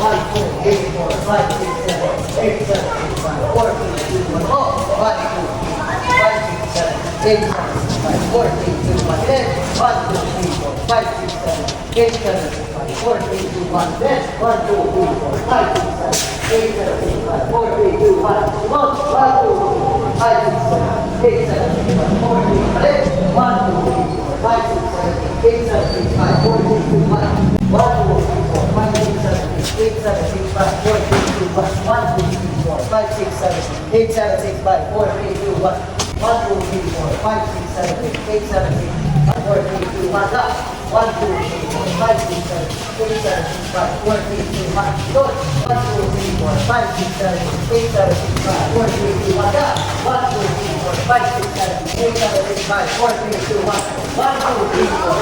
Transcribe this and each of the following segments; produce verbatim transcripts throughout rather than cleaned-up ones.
One, two, three, four, five, six, seven, eight, seven, six, five, four, three, two, one. Oh, one, two, three, four, five, six, seven, eight, seven, six, five, four, three, two, one. Left. One, two, three, four, five, six, seven, eight, seven, six, five, four, three, two, one. Left. One, two, three, four, five, six, seven, eight, seven, six, five, four, three, two, one. Left. One, two, three, four, five, six, seven, eight, seven, six, five, four, three, two, one. Left. One, two, three, four, five, six, seven, eight, seven, six, five, four, three, two, one. One, two, three, four, five, six, seven, eight, seven, six, five, four, three, two, one. One, two, three, four, five, six, seven, eight, seven, six, five, four, three, two, one. One, two, three, four, five, six, seven, eight, seven, six, five, four, three, two, one. Left. One, two, three, four, five, six, seven, eight, seven, six, five, four, three, two, one. Good. One, two, three, four,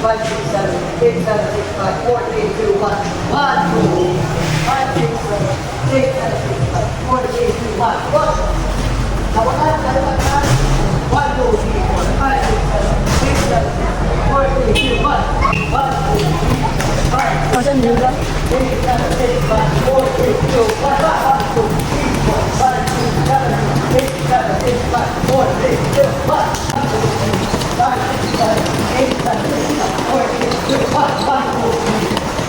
five, six, seven, eight, seven, six, five, four, three, two, one. Left. One, two, three, four, five, six, seven, eight, seven, six, five, four, three, two, one. One, two, three, four, five, six, seven, eight, seven, six, five, four, three, two, one. Left. One, two, three, four, five, six, seven, eight, seven, six, five, four, three, two, one. One, two, three, four, five, six, seven, eight, seven, six, five, four, three, two, one. Good. Nawalan, nawalan. One, two, three, four, five, six, seven, eight, seven, six, five, four, three, two, one. One, two, three, four, five,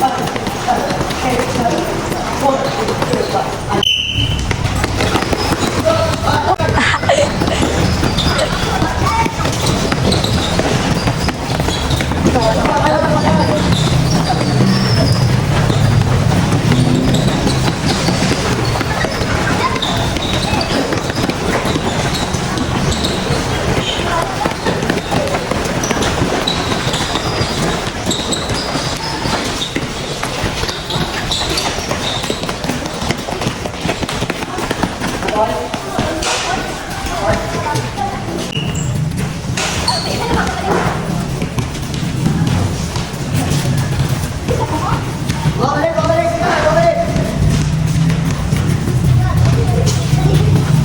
six, seven, eight, seven, six, five, four, three, two, one. One, two, three, four, five, six, seven, eight, seven, six, five, four, three, two, one. One, two, three, four, five, six, seven, eight, seven, six, five, four, three, two, one. One, two, three, four, five, six, seven, eight, seven, six, five, four, three, two,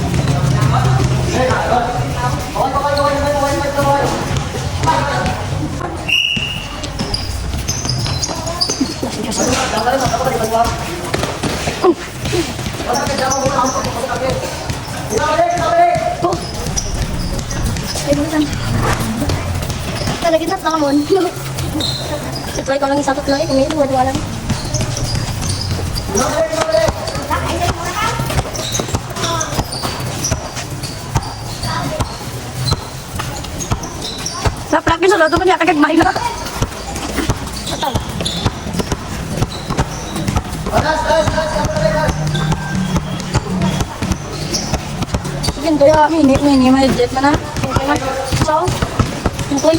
one. Talaga na sa kamon. Ito, ikaw lang isa ko, Chloe, kung may duwa-duwa lang. Sa practice, wala to man yata kag mahina. Sige, kaya mini, mini, may jet man na. So, ito.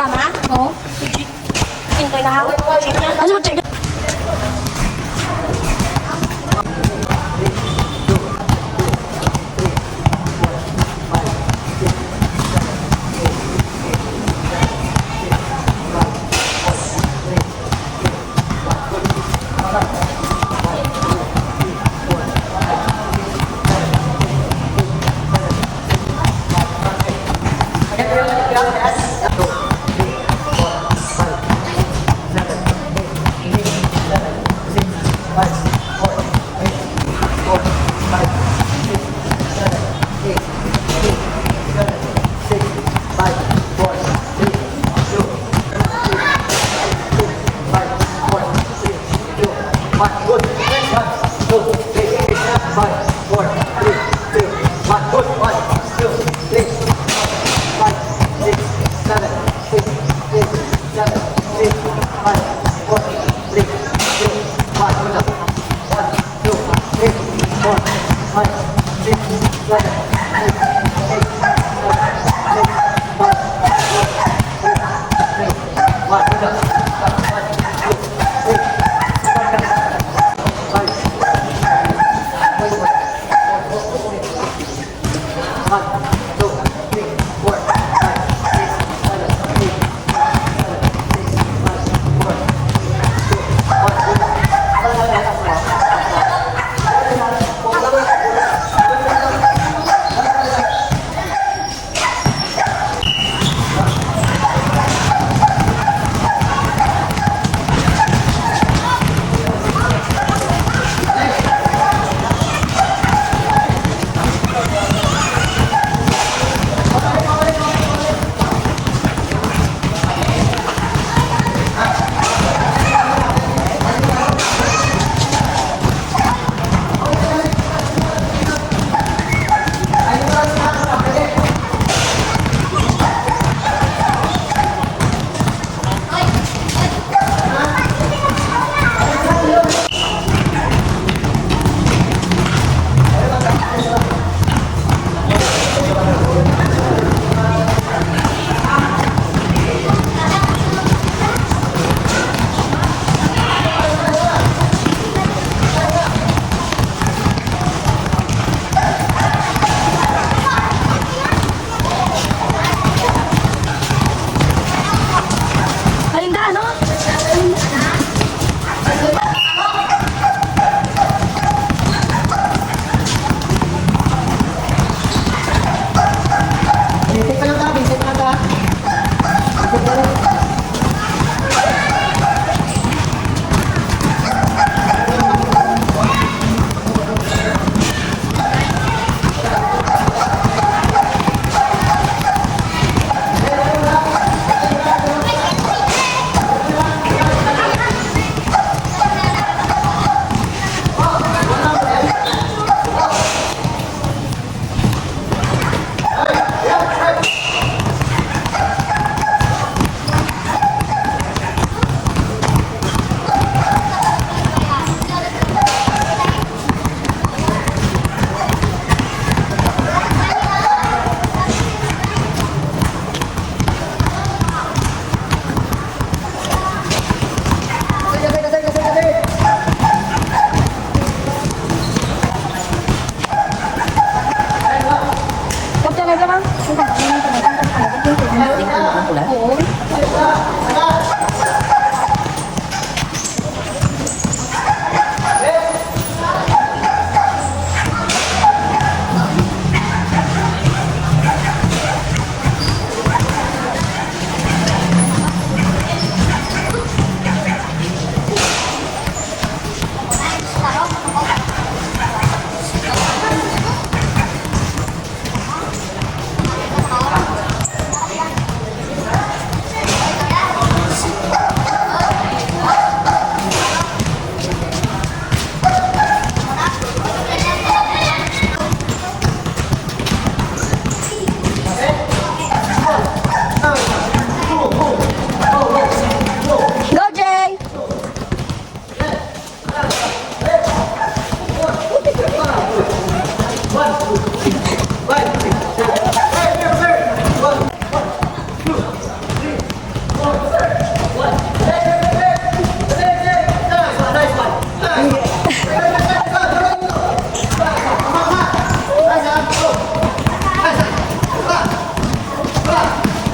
Tama? Oo. Pintoy na ako. Ano, check?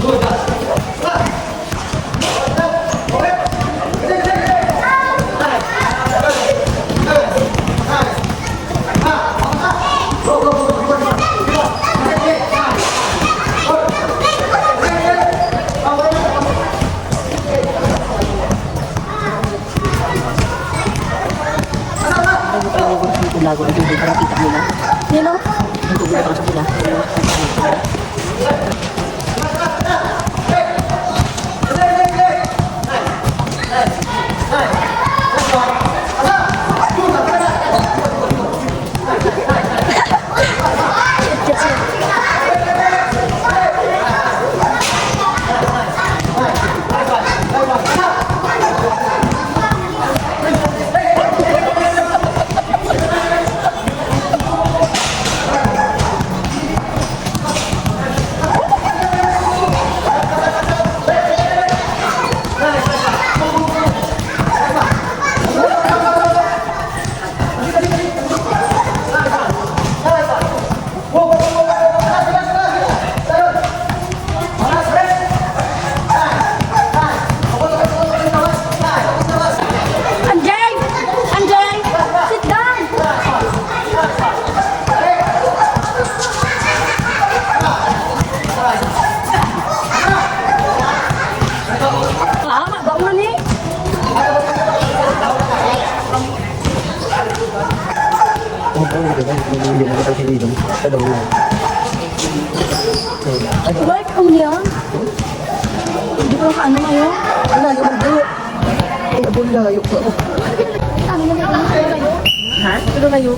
Ang tawag ng tulago ng tubig para kita nila. Nino? Ang tubig para sa sila. Anjay! Anjay! Sit down! Ah, mabao na ni. Like, ang yan? Di ba ka ano ngayon? Ang layo man, bro. Ay, abon, layo pa. Ano na ngayon? Ha? Ano ngayon?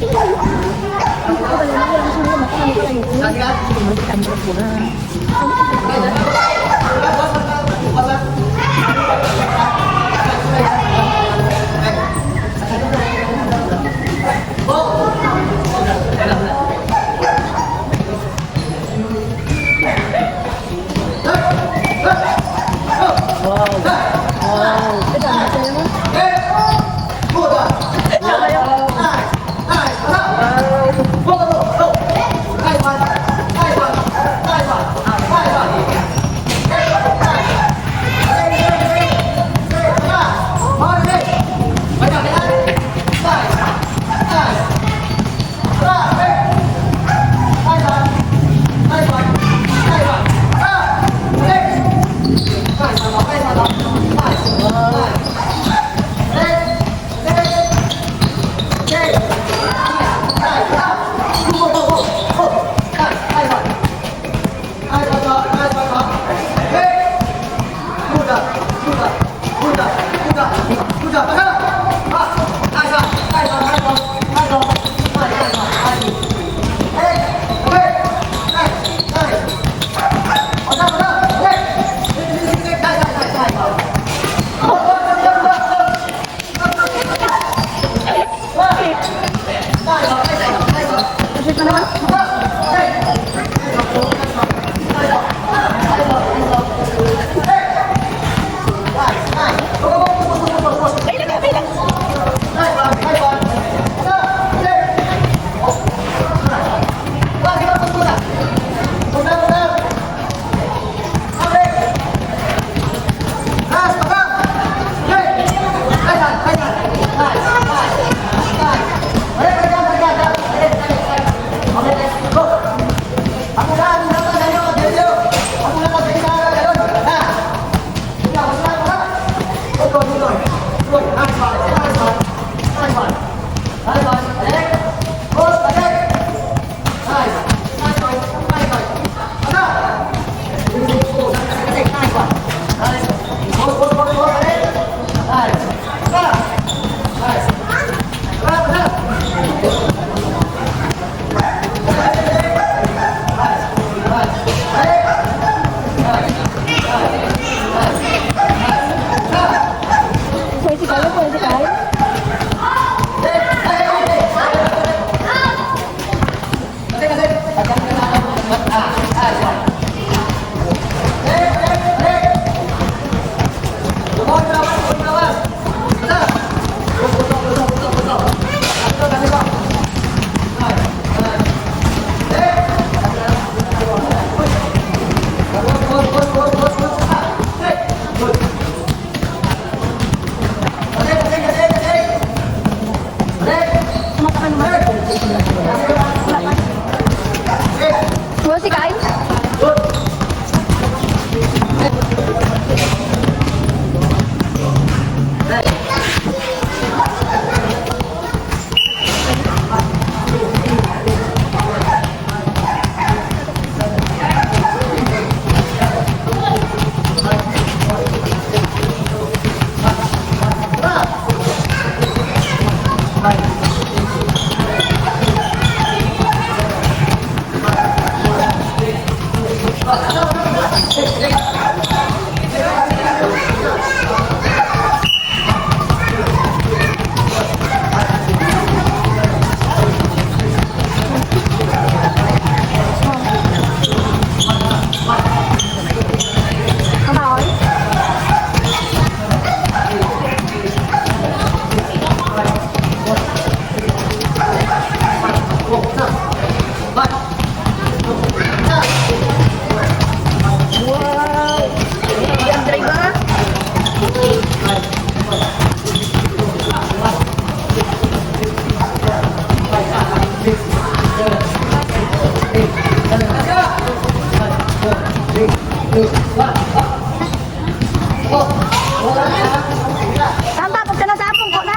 Tama, pag ka nasa among ko na.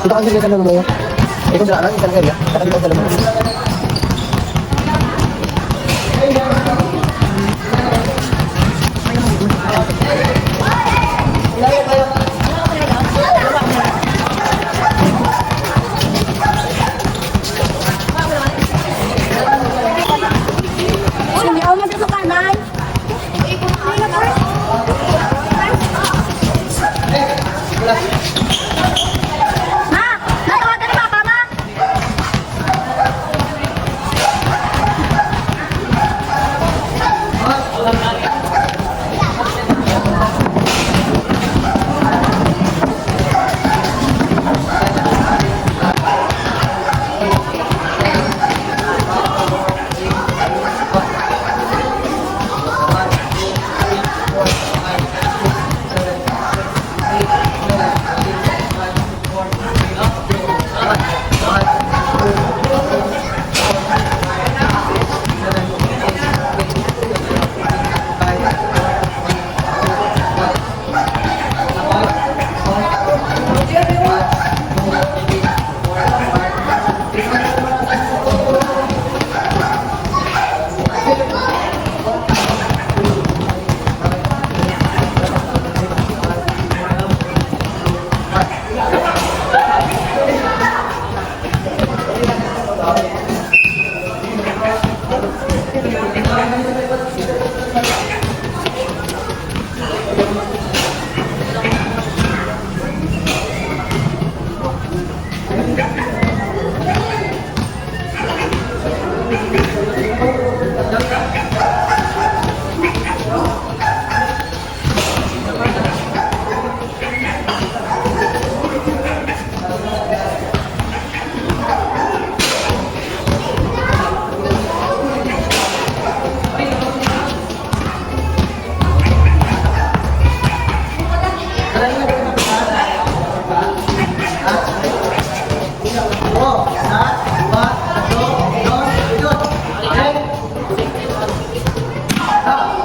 Ito kasi sa loob mo. Ito sa akin, sa area. Nakalimutan sa loob. Sino ang magsusuka, Nay? Ma, natawagan ni Papa, Ma. Okay.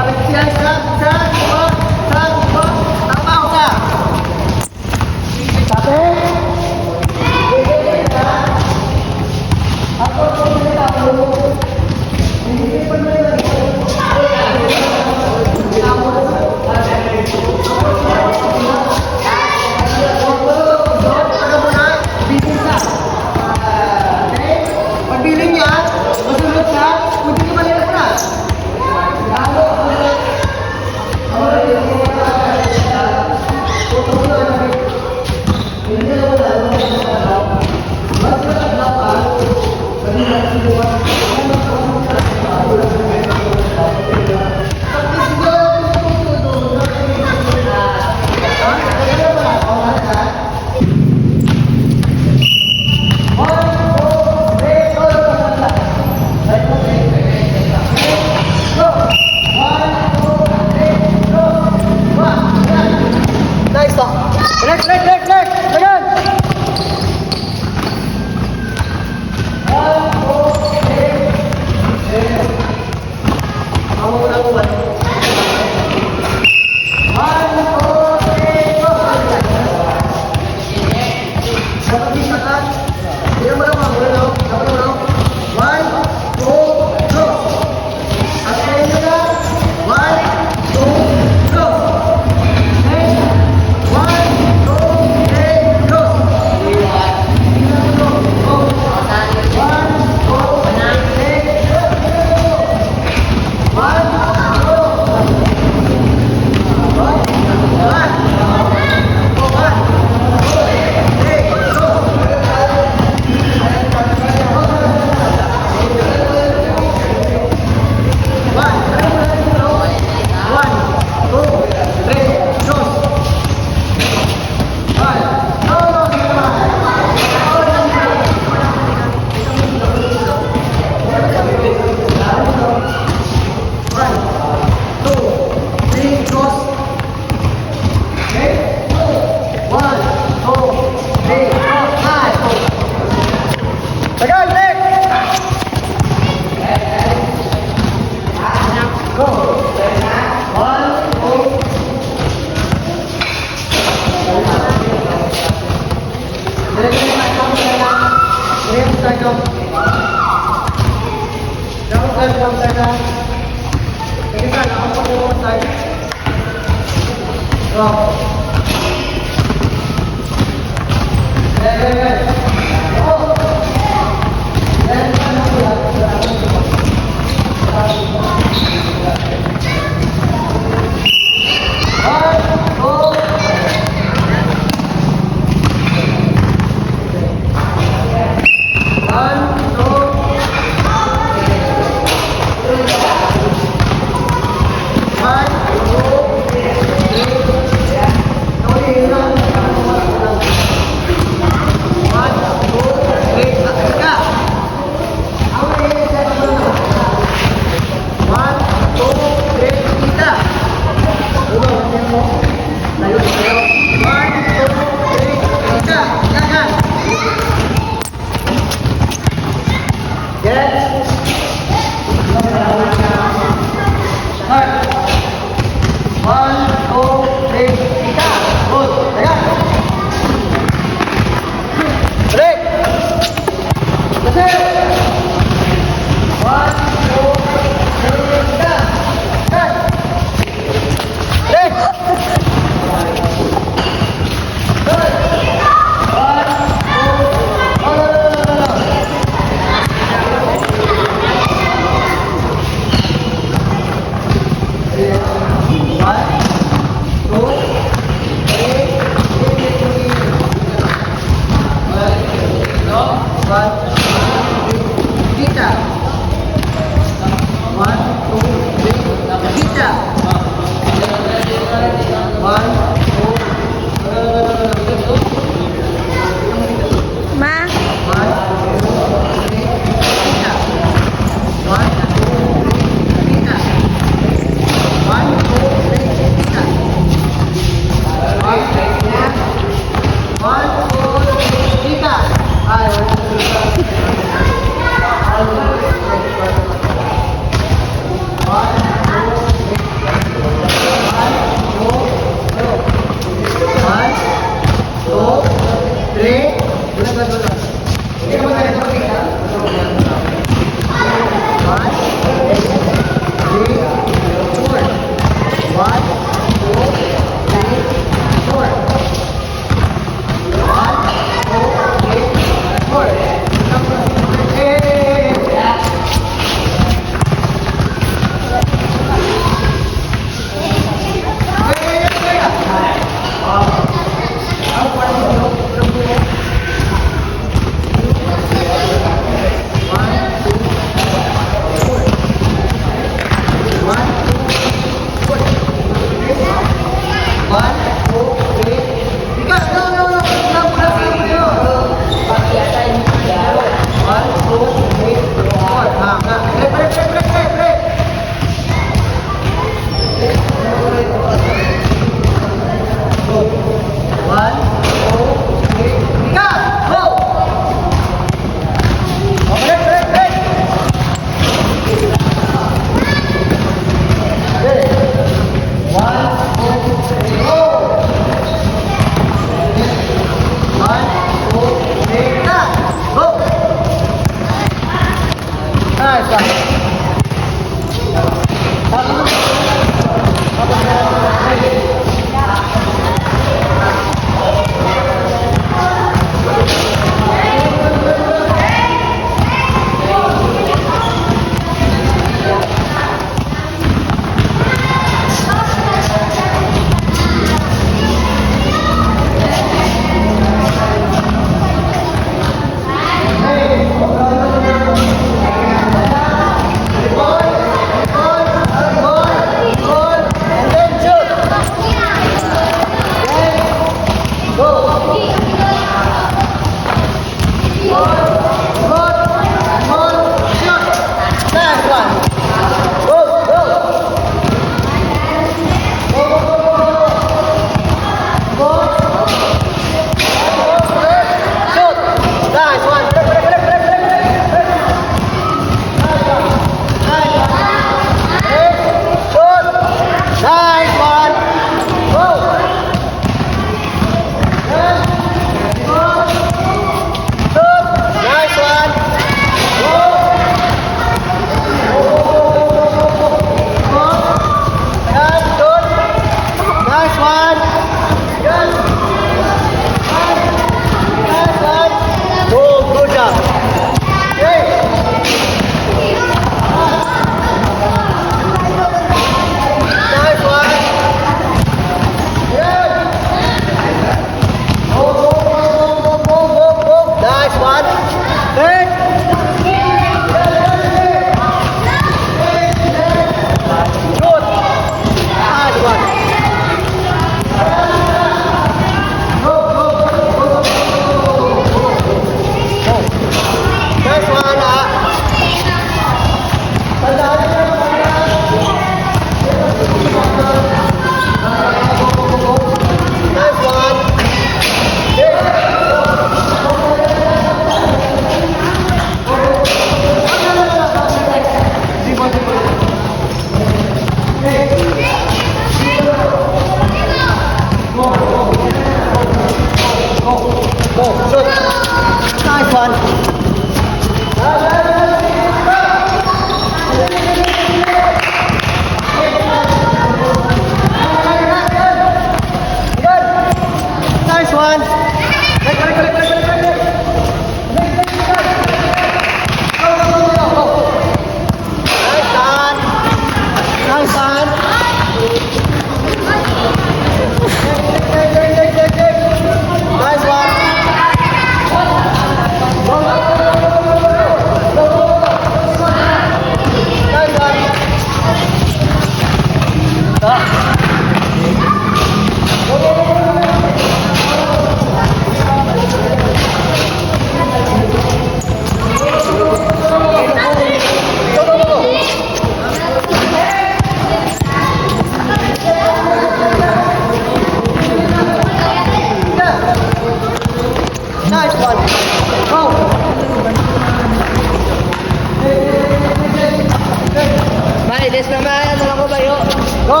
Ilis naman, mga kabayo. Go!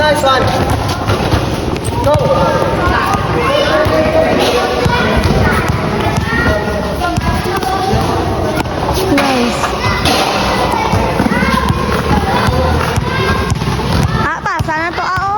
Nice one. Go! Nice. Ah, pasa na to, ah, oh.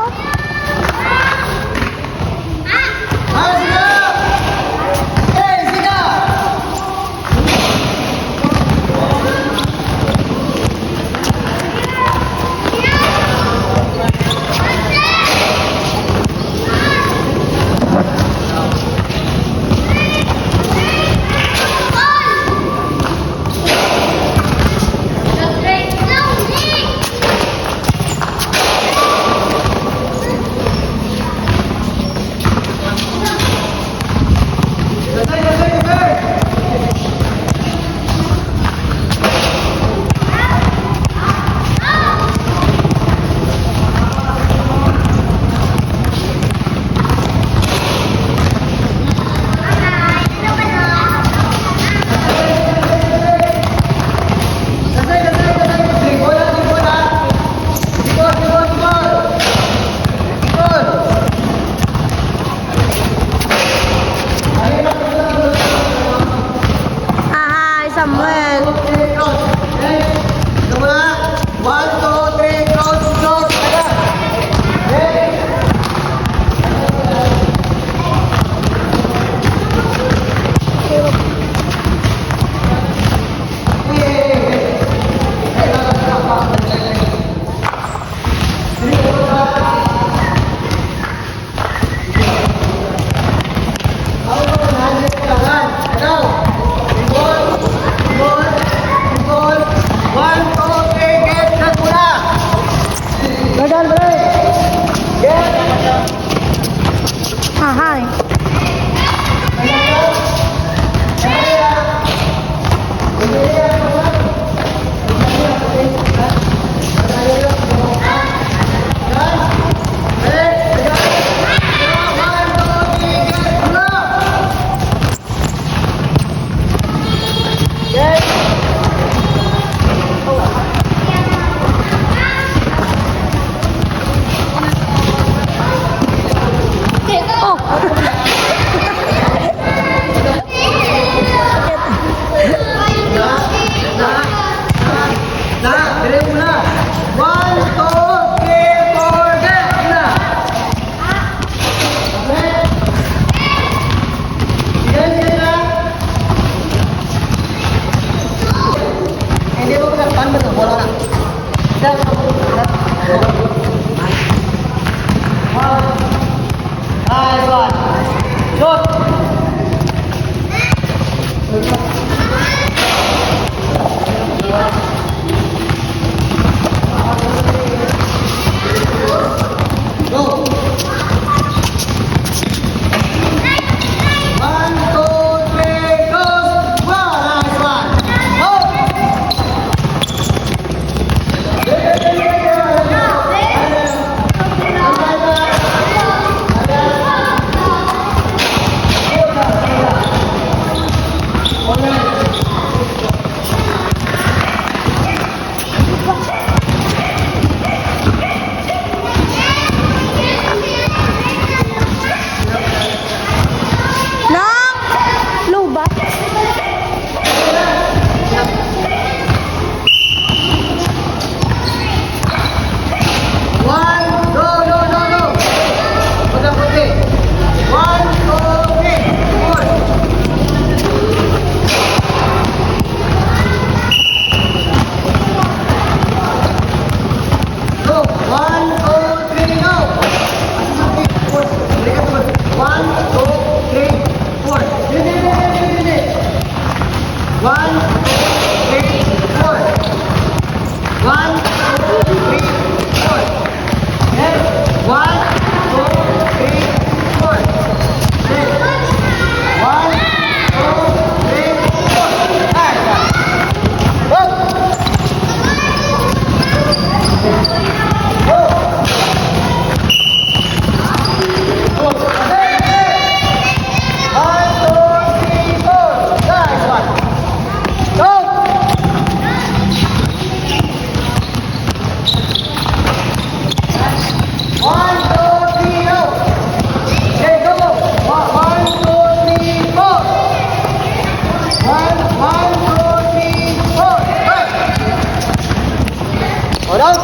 Out.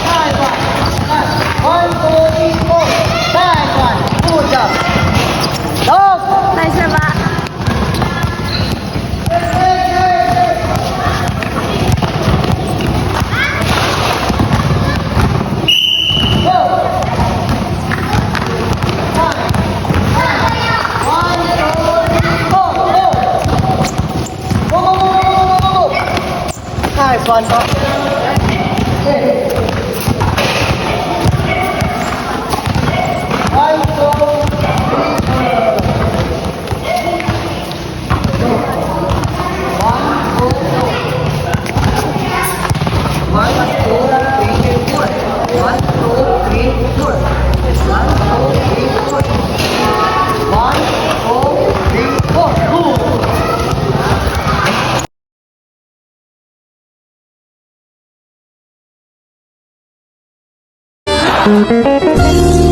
Nice one. One, two, three, four. Nice one. Good job. Dos. Nice na ba? Nice one, bro. One, two, three, four. One, two, three, four. One, two, three, four. One, two, three, four. One, two, three, four. Good.